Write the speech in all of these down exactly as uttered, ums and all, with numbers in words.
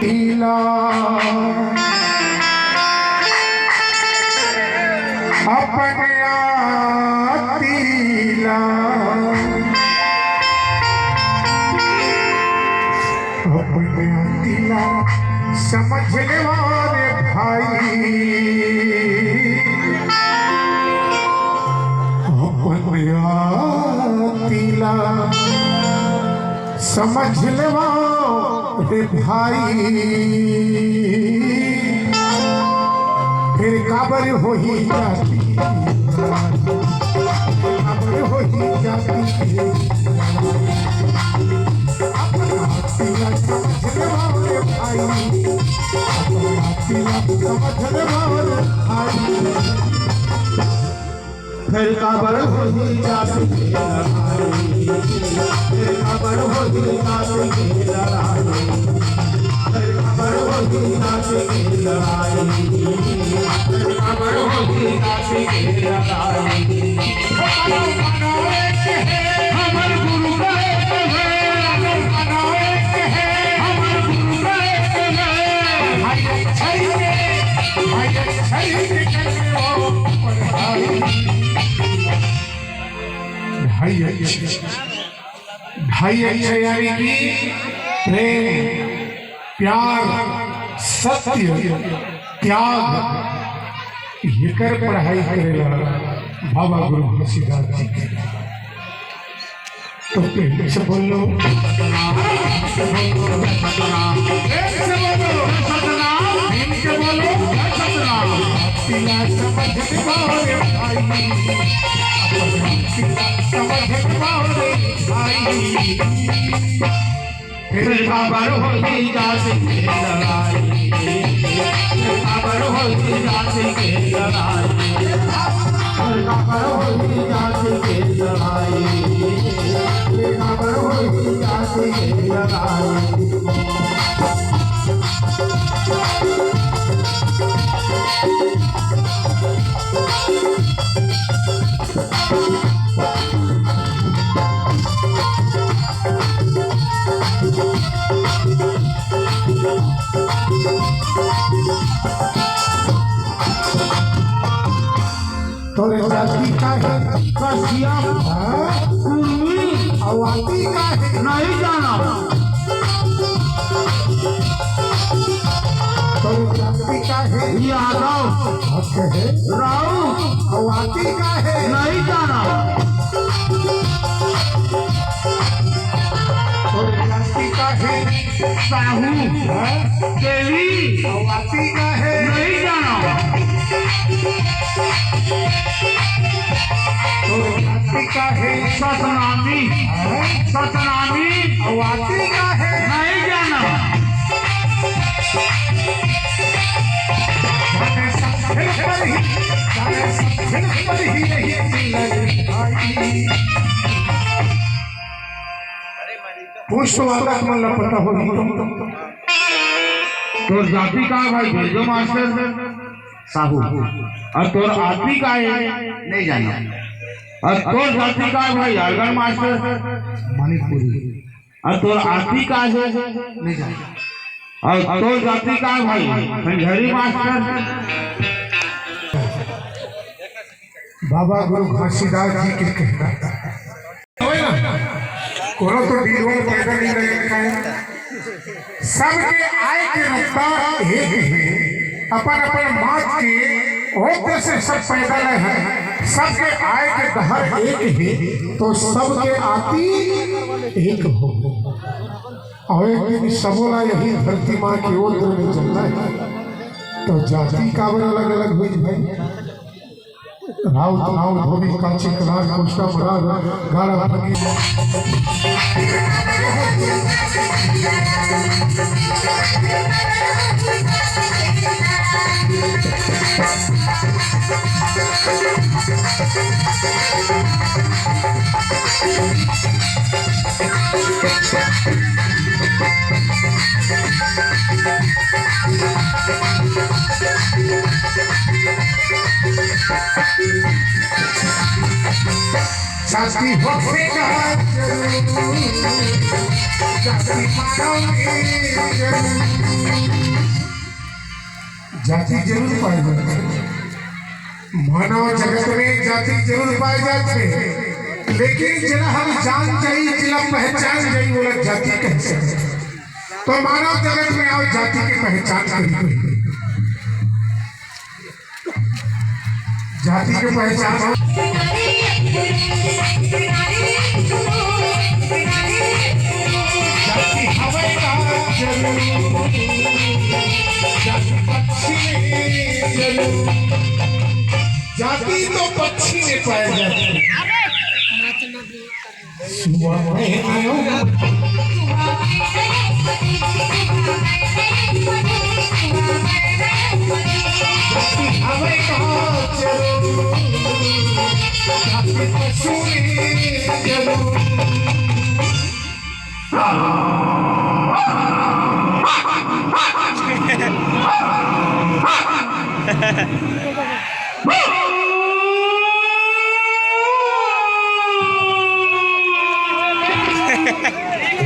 तिला, अपने आती ला, अपने आती ला समझ लेवा रे भाई, अपने आती ला समझ लेवा रे भाई, फिर काबर होही जाति, काबर होही जाति, अपना तिला समझ लेवा रे भाई, अपना तिला समझ लेवा रे भाई। फिर काबर होही जाति के लड़ाई, फिर काबर होही जाति के लड़ाई, फिर काबर होही जाति के लड़ाई, फिर काबर होही जाति के लड़ाई। हमर गुरु का एक है, हमर गुरु का एक है। भाई, भाई, भाई, भाई, भाई, अच्छे यानी कि प्रेम, प्यार, सत्य, त्याग, एकर पढ़ाई करेला बाबा गुरु घासीदास जी के। तो प्रेम से बोलो, प्रेम से बोलो, प्रेम से बोलो, सतनाम। तिला समझ पाओ रे भाई, तिला समझ पाओ रे भाई। फिर काबर होही जाति के लड़ाई, फिर काबर होही जाति के लड़ाई, फिर काबर होही जाति के लड़ाई, फिर काबर होही जाति के लड़ाई। तोरे जाति का हे? कसिया, हाँ? कुर्मी। अउ आती का हे? नहीं जाना। तोरे जाति का हे? यादव। अच्छा हे। राउत। अउ आती का हे? नहीं जाना। तोरे जाति का हे? साहू। हाँ? देवी। अउ आती का हे? नहीं जाना। तोर जाति का हे? सतनामी। हाँ? सतनामी। अउ आती का हे? नहीं जाना। जाने सब खेल पर ही, जाने सब खेल पर ही नहीं चिल्लाए भाई। पूछ तो वाला तुमन ला पता होही। तोर जाति का हे भाई भेजो मास्टर? साहू। अउ तोर आती का हे? नहीं जाना। अउ तोर जाति का हे भाई organ मास्टर? मणिपुरी। अउ तोर आती का हे? नहीं जाना। अउ तोर जाति का हे भाई खंजहरी मास्टर? बाबा गुरु घासीदास जी के कहना हे ना, कोनो तो डीजल पैदा नहीं रहे। सबके आय के रफ्तार एक हे, अपन अपन मात के ओत से सब पैदा ले हे, सबके आय के दर एक हे, तो सबके आती एक हो। अउ एक दिन सबो ला यही धरती माँ के ओत में चलना हे, तो जाति काबर अलग अलग होही भाई? राउत, नाउर, धोबी, काछी, कलार, कोस्टा, मरार, गाड़ा, भंगी। शादी होखे का जरूर, जाति जरूर पाए जाथे, मानव जगत में जाति जरूर पाए जाथे, लेकिन जेला हम जान जाई, जेला पहचान जाई, ओला जाति कह सकत। तो मानव जगत में आओ, जाति के पहचान करी। जाति के पहचान हो। जाति हवय का जरूर, जाति पक्षी में जरूर। जाति तो पक्षी में पाए जाते हैं।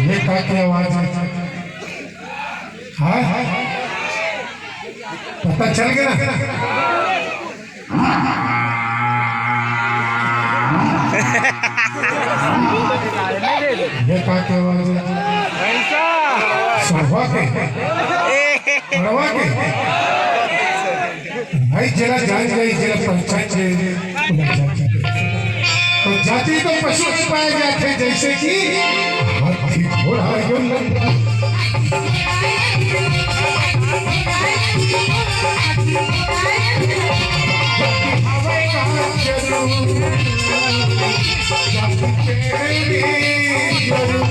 ये का के आवाज है? हाँ? पता चल गया ना? ये का के आवाज है? सरवा के? बड़वा के? भाई, जेला जान जाई, जेला पहचान जाई, ओला जाति। तो जाति तो पशु में पाए जाते, जैसे कि हाथी, घोड़ा, यो लंगड़ा। हवे ना जरूर, जाति तेरी जरूर।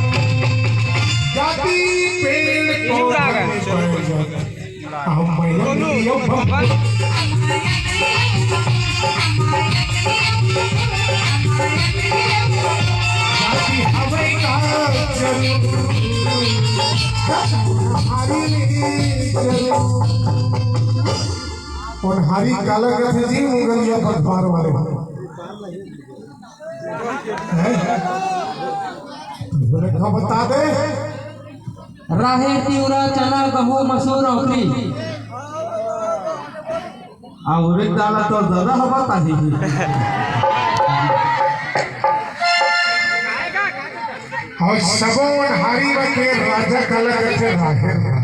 जाति पेड़ पौधा में पाए जाते। ओनहारी काला कथे जी, मुगलिया पटवार वाले। हैं? बोले, का बता दे? राहेर, तिवरा, चना, गहूं, मसूर, औखरी। आ उरीद दाल तो ज्यादा हवा ताही। अउ सबो ओनहारी के राजा काला कथे? राहेर।